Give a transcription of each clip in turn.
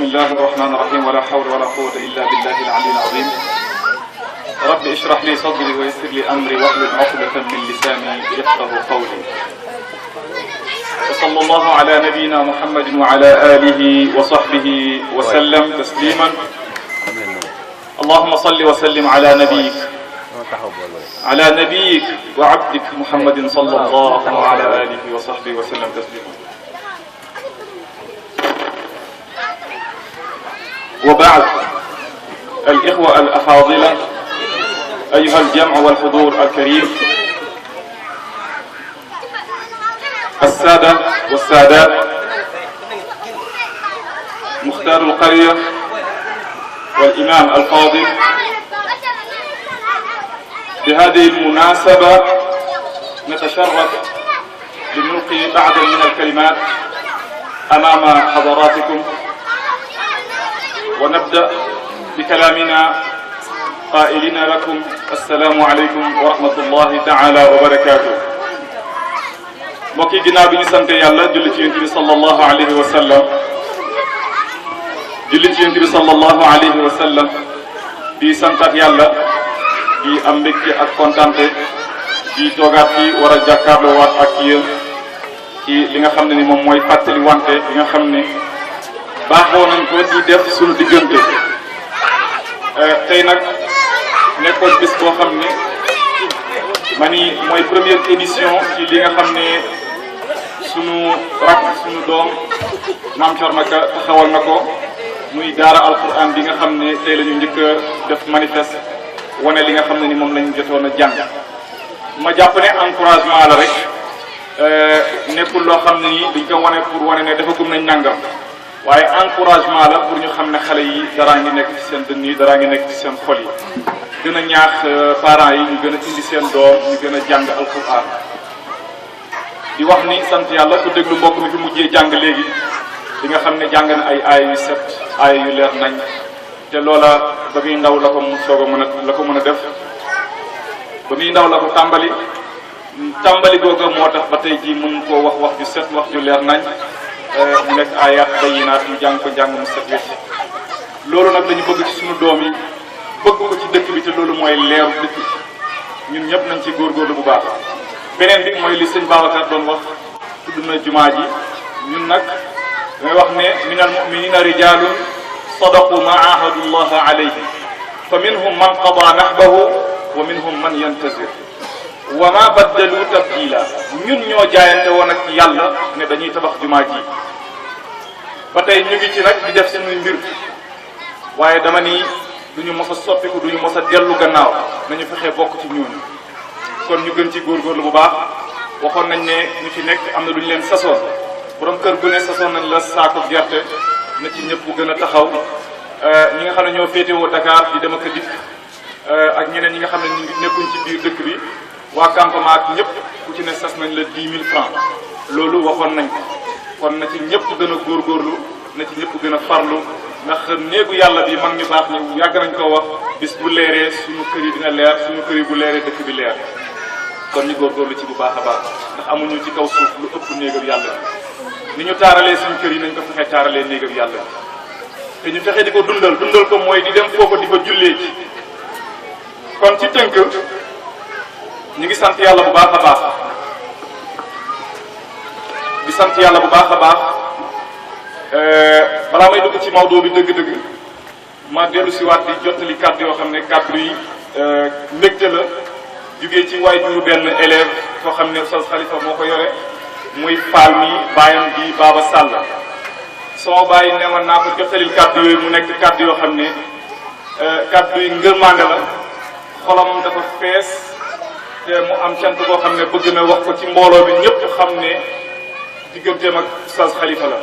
بسم الله الرحمن الرحيم ولا حول ولا قوة إلا بالله العلي العظيم رب اشرح لي صدري ويسر لي أمري واحلل عقدة من لساني يفقه قولي وصلى الله على نبينا محمد وعلى آله وصحبه وسلم تسليما اللهم صل وسلم على نبيك وعبدك محمد صلى الله على آله وصحبه وسلم تسليما وبعد الإخوة الأفاضلة أيها الجمع والحضور الكريم السادة والسادات مختار القرية والإمام الفاضل بهذه المناسبة نتشرف بنلقي بعضا من الكلمات أمام حضراتكم ونبدأ بكلامنا قائلين لكم السلام عليكم ورحمة الله تعالى وبركاته mbokk yi ginnaaw bi ñu sant yàlla julli ci yonent bi sallallahu alayhi wa sallam di santaat yàlla di am mbégte ak kontante di toogaat fi war a jàkkaarloo waat ak yéen ci li nga xam ne ni moom mooy fàttali wante li nga xam ne baaxoo nañ ko di def suñu diggante tey nag nekkoon bis boo xam ne ma ni mooy première édition ci li nga xam ne sunu rakk sunu doom maam Thior Maka taxawal na ko muy daara alquran bi nga xam ne tey la ñu njëkk a def manifeste wane li nga xam ne ni moom lañ jotoon a jàng ma jàpp ne encouragement la rek nekkul loo xam ne ni dañ ko wane pour wane ne defagum nañ nangam waaye encouragement la pour ñu xam ne xale yi daraa ngi nekk ci seen dënn yi daraa ngi nekk ci seen xol yi gën a ñaax parents yi ñu gën a indi seen doom ñu gën a jàng alquran di wax ni sant yàlla ku déglu mbokk mi fi mujjee jàng léegi di nga xam ne jàng na ay aaya yu set aaya yu leer nañ te loola ba muy ndaw la ko mu soog a mën a def ba muy ndaw la ko tàmbali googa moo tax ba tey jii mën koo wax ju set wax ju leer nañ mu nekk ayat bayinaat ñu jàng ko njàng mu set wecc loolu nag dañu bëgg ci suñu doom yi bëgg ko ci dëkk bi te loolu mooy leeru dëkk bi ñun ñëpp nañ ci góorgóorlu bu baax beneen bi mooy li sëñ Babacar doon wax tudd na jumaa ji ñun nag damay wax ne minal muminina rijalun sadaqu ma ahadullaha alayhi fa minhum man qada nahbahu wa minhum man yantazir wa ma baddalu tabdila ñun ñoo jaayante woon ak yàlla ne dañuy tabax jumaa ji ba tey ñu ngi ci nag di def suñuy mbir waaye dama ni duñu mos a soppiku duñu mos a dellu gannaaw nañu fexee bokk ci ñooñu kon ñu gën ci góorgóorlu bu baax waxoon nañ ne ñu ci nekk am na lu ñu leen sasoon borom kër bu ne sasoon nañ la saako gerte na ci ñëpp bu gën a taxaw ñi nga xam ne ñoo féetewoo Dakar di dem ak dikk ak ñeneen ñi nga xam ne ñu ngi nekkuñ ci biir dëkk bi waa campement ak ñëpp ku ci ne sas nañ la 10 000 francs loolu waxoon nañ ko kon na ci ñëpp gën a góorgóorlu na ci ñëpp gën a farlu ndax néegu yàlla bi mag ñu baax ñu yàgg nañ koo wax bis bu leeree suñu kër yi dina leer suñu kër yi bu leeree dëkk bi leer kon ñu góorgóorlu ci bu baax a baax ndax amuñu ci kaw suuf lu ëpp néegam yàlla bi ni ñu taaralee suñu kër yi nañ ko fexe taaralee néegam yàlla bi te ñu fexe di ko dundal ko mooy di dem foofu di fa jullee ci kon ci tënk ñu ngi sant yàlla bu baax a baax di sant yàlla bu baax a baax balaa may dugg ci Maodo bi dëgg-dëgg ma dellu si waat di jottali kàddu yoo xam ne kàddu yi mbégte la jugee ci waajuru benn élève koo xam ne Oustaz Khalifa moo ko yore muy Fall mi baayam di Baba Sall sama bàyyi ne woon naa ko jottalil kàddu yooyu mu nekk kàddu yoo xam ne kàddu yi ngërmande la xolam dafa fees te mu am cant boo xam ne bëgg na wax ko ci mbooloo bi ñëpp xam ne digganteem ak Oustaz Khalifa la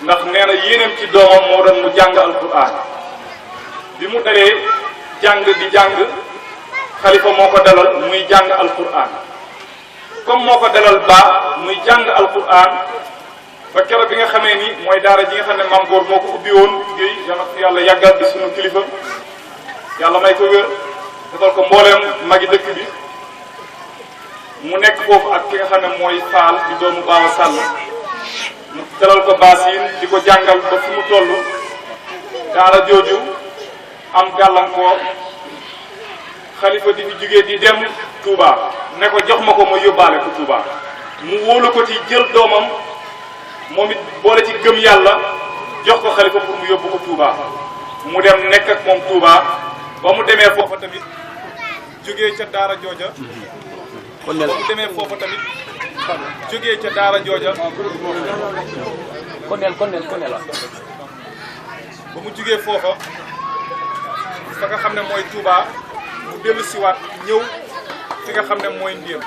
ndax nee na yéeneem ci doomam moo doon mu jàng alquran bi mu dalee jàng di jàng Khalifa moo ko dalal muy jàng alquran comme moo ko dalal baax muy jàng alquran ba keroog bi nga xamee ni mooy daara ji nga xam ne Maam Góor moo ko ubbi woon géey yàlla yàggal di sunu kilifa yàlla may ko wér defal ko mbooleem magi dëkk bi mu nekk foofu ak ki nga xam ne mooy Faal di doomu Baba Sall mu dalal ko baasin di ko jàngal ba fi mu toll daara jooju am gàllankoor xalifa di fi jógee di dem Touba ne ko jox ma ko ma yóbbaale ko Touba mu wóolu ko ci jël doomam moom it boole ci gëm yàlla jox ko xalifa pour mu yóbbu ko Touba mu dem nekk ak moom Touba ba mu demee foofa tamit jógee ca daara jooja ba mu demee foofa tamit jógee ca daara jooja ba mu jógee foofa fa nga xam ne mooy Touba mu dellu siwaat ñëw fi nga xam ne mooy Ndéem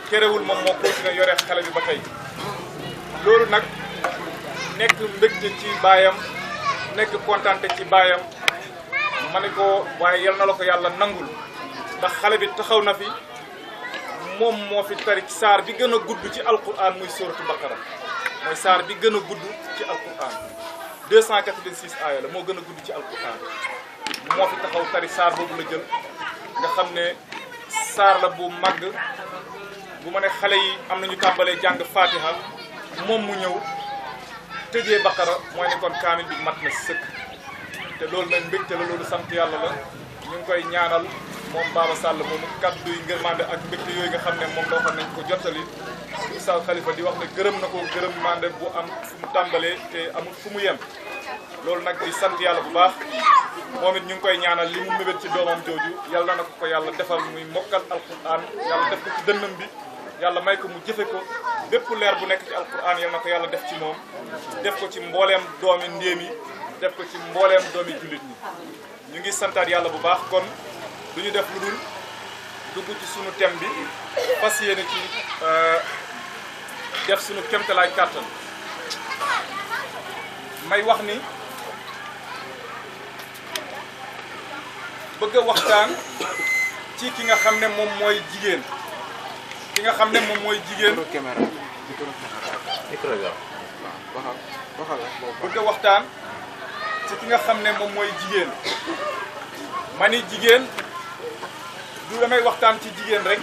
terewul moom moo continué yore xale bi ba tey loolu nag nekk mbégte ci baayam nekk kontante ci baayam ma ne ko waaye yal na la ko yàlla nangul ndax xale bi taxaw na fi moom moo fi tari saar bi gën a gudd ci alquran muy suratu Baqara mooy saar bi gën a gudd ci alquran 286 aaya la moo gën a gudd ci alquran moo fi taxaw tari saar boobu la jël nga xam ne saar la bu màgg bu ma ne xale yi am nañu tàmbalee jàng fatiha moom mu ñëw tëjee Baqara mooy ne kon kaamil bi mat na sëkk te loolu nag mbégte la loolu sant yàlla la ñu ngi koy ñaanal moom Baba Sall moomu kaddu yi ngërmande ak mbégte yooyu nga xam ne moom loo xam nañ ko jottali Oustaz Khalifa di wax ne gërëm na ko gërëm mande bu am fu mu tàmbalee te amul fu mu yem loolu nag di sant yàlla bu baax moom it ñu ngi koy ñaanal li mu mébét ci doomam jooju yàlla na ko yàlla defal muy mokkal alquran yàlla def ko ci dënnam bi yàlla may ko mu jëfe ko bépp leer bu nekk ci alquran yal na ko yàlla def ci moom def ko ci mbooleem doomi ndéem yi def ko ci mbooleem doomi jullit ñi ñu ngi santaat yàlla bu baax kon du ñu def lu dul dugg ci sunu thème bi fas yéene ci def sunu kéemtalaay kàttan may wax ni bëgg a waxtaan ci ki nga xam ne moom mooy jigéen ki nga xam ne moom mooy jigéen bëgg a waxtaan ci ki nga xam ne moom mooy jigéen ma ni jigéen du damay waxtaan ci jigéen rek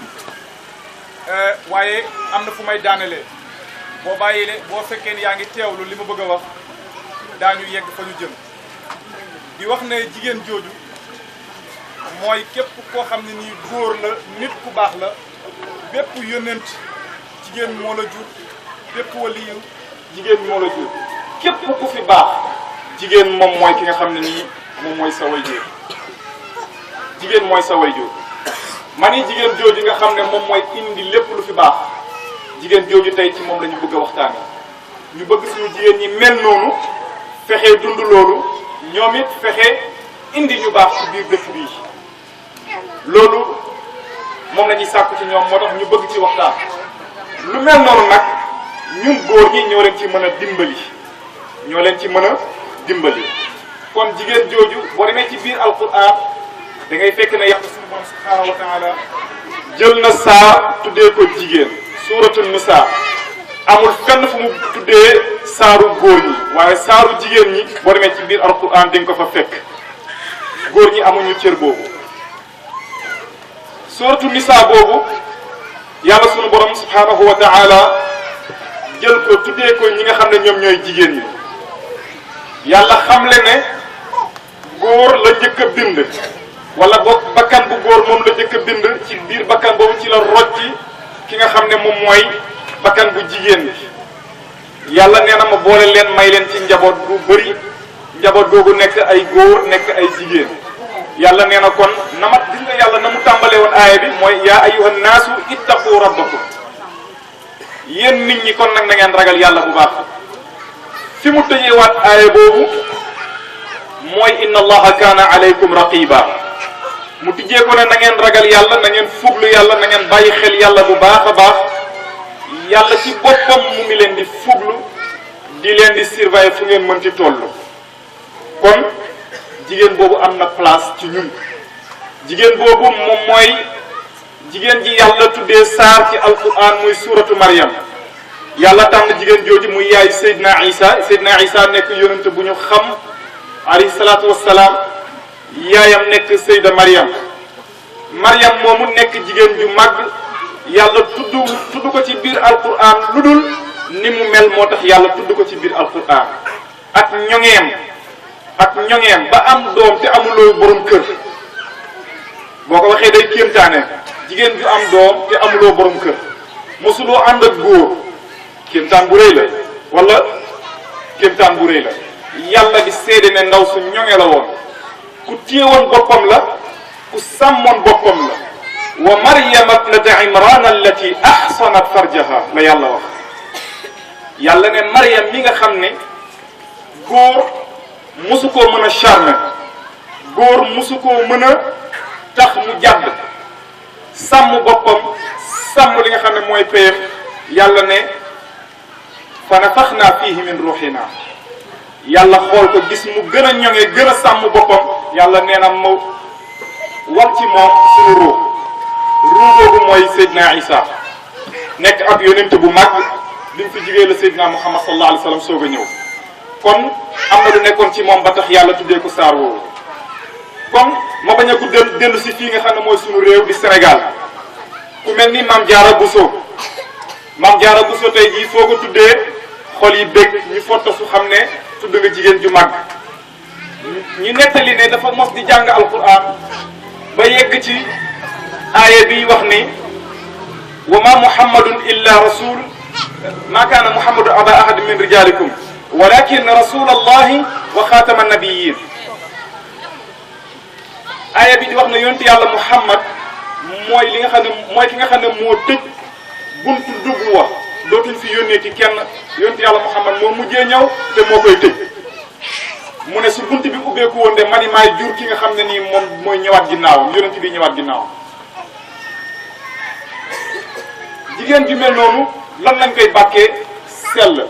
waaye am na fu may daanelee boo bàyyilee boo fekkee ni yaa ngi teewlu li ma bëgg a wax daañu yegg fa ñu jëm di wax ne jigéen jooju mooy képp koo xam ne nii góor la nit ku baax la bépp yónnent jigéen moo la jur bépp waliyu jigéen moo la jur képp ku fi baax jigéen moom mooy ki nga xam ne nii moom mooy sa waajur jigéen mooy sa waajur ma ni jigéen jooju nga xam ne moom mooy indi lépp lu fi baax jigéen jooju tey ci moom la ñu bëgg a waxtaane ñu bëgg suñu jigéen ñi mel noonu fexe dund loolu ñoom it fexe indi ñu baax ci biir dëkk bii loolu moom la ñuy sàkku ci ñoom moo tax ñu bëgg ci waxtaan lu mel noonu nag ñun góor ñi ñoo leen ci mën a dimbali ñoo leen ci mën a dimbali kon jigéen jooju boo demee ci biir alquran da ngay fekk ne yàlla suñu borom subhanahu wa taala jël na saa tuddee ko jigéen suuratul nisaa amul fenn fu mu tuddee saaru góor ñi waaye saaru jigéen ñi boo demee ci biir alquran di nga ko fa fekk góor ñi amuñu cër boobu suuratu nisaa boobu yàlla sunu borom subhanahu wa taala jël ko tuddee ko ñi nga xam ne ñoom ñooy jigéen ñi yàlla xamle ne góor la njëkk a bind wala boog bakkan bu góor moom la njëkk a bind ci biir bakkan boobu ci la rocci ki nga xam ne moom mooy bakkan bu jigéen bi yàlla nee na ma boole leen may leen ci njaboot bu bëri njaboot googu nekk ay góor nekk ay jigéen yàlla nee na kon na ma gis nga yàlla na mu tàmbalee woon aaya bi mooy yaa ayyuhan naasu ittaqu rabbakum yéen nit ñi kon nag na ngeen ragal yàlla bu baax fi mu tëjeewaat aaya boobu mooy inna allaha kaana alaykum raqiba mu tijjee ko ne na ngeen ragal yàlla na ngeen fuglu yàlla na ngeen bàyyi xel yàlla bu baax a baax yàlla ci boppam mu ngi leen di fuglu di leen di surveiller fu ngeen mënti toll kon jigéen boobu am na place ci ñun jigéen boobu moom mooy jigéen ji yàlla tuddee saar ci alquran muy suuratu Maryam yàlla tànn jigéen jooju muy yaay Seydina Isa nekk yonent bu ñu xam alayhi salaatu wassalaam yaayam nekk Seyda Maryam moomu nekk jigéen ju màgg yàlla tudd ko ci biir alquran lu dul ni mu mel moo tax yàlla tudd ko ci biir alquran ak ñoŋeem ak ñoŋeem ba am doom te amuloo borom kër boo ko waxee day kéemtaane jigéen ju am doom te amuloo borom kër mosuloo ànd ak góor kéemtaan bu rëy la wala kéemtaan bu rëy la yàlla di seede ne ndaw su ñoŋe la woon ku téewoon boppam la ku sàmmoon boppam la wa maryama ibnata imran allati ahsanat farjaha la yàlla wax yàlla ne maryam mi nga xam ne góor musu koo mën a charmer góor musu koo mën a tax mu jàdd sàmm boppam sàmm li nga xam ne mooy payam yàlla ne fa nafaxna fihi min ruuxina yàlla xool ko gis mu gën a ñoŋe gën a sàmm boppam yàlla nee na ma wal ci moom suñu ruux boobu mooy Seydina Isa nekk ab yonent bu mag bi mu fi jigee la Seydina Muhammad sallallahu alayhi wa sallam soog a ñëw kon am na lu nekkoon ci moom ba tax yàlla tuddee ko saar woowu kon ma bañ a guddal dellu si fii nga xam ne mooy suñu réew di Sénégal ku mel ni Mame Diarra Bousso Mame Diarra Bousso tey jii foo ko tuddee xol yi bég ñu foto su xam ne tudd nga jigéen ju mag ñu nettali ne dafa mos di jàng alquran ba yegg ci aaya bi wax ni wa ma muhammadun illa rasul ma kaana muhammadu aba ahad min rijalikum walakin rasul allahi wa xaatama nabiyin aaya bi di wax ne yonent yàlla muhammad mooy li nga xam ne mooy ki nga xam ne moo tëj buntu dugg wa dootuñ fi yónnee ci kenn yonent yàlla muhammad moo mujjee ñëw te moo koy tëj mu ne su bunt bi ubbeeku woon de mani maay jur ki nga xam ne nii moom mooy ñëwaat ginnaawam yonent bi ñëwaat ginnaawam jigéen ju mel noonu lan lañ koy bàkkee sell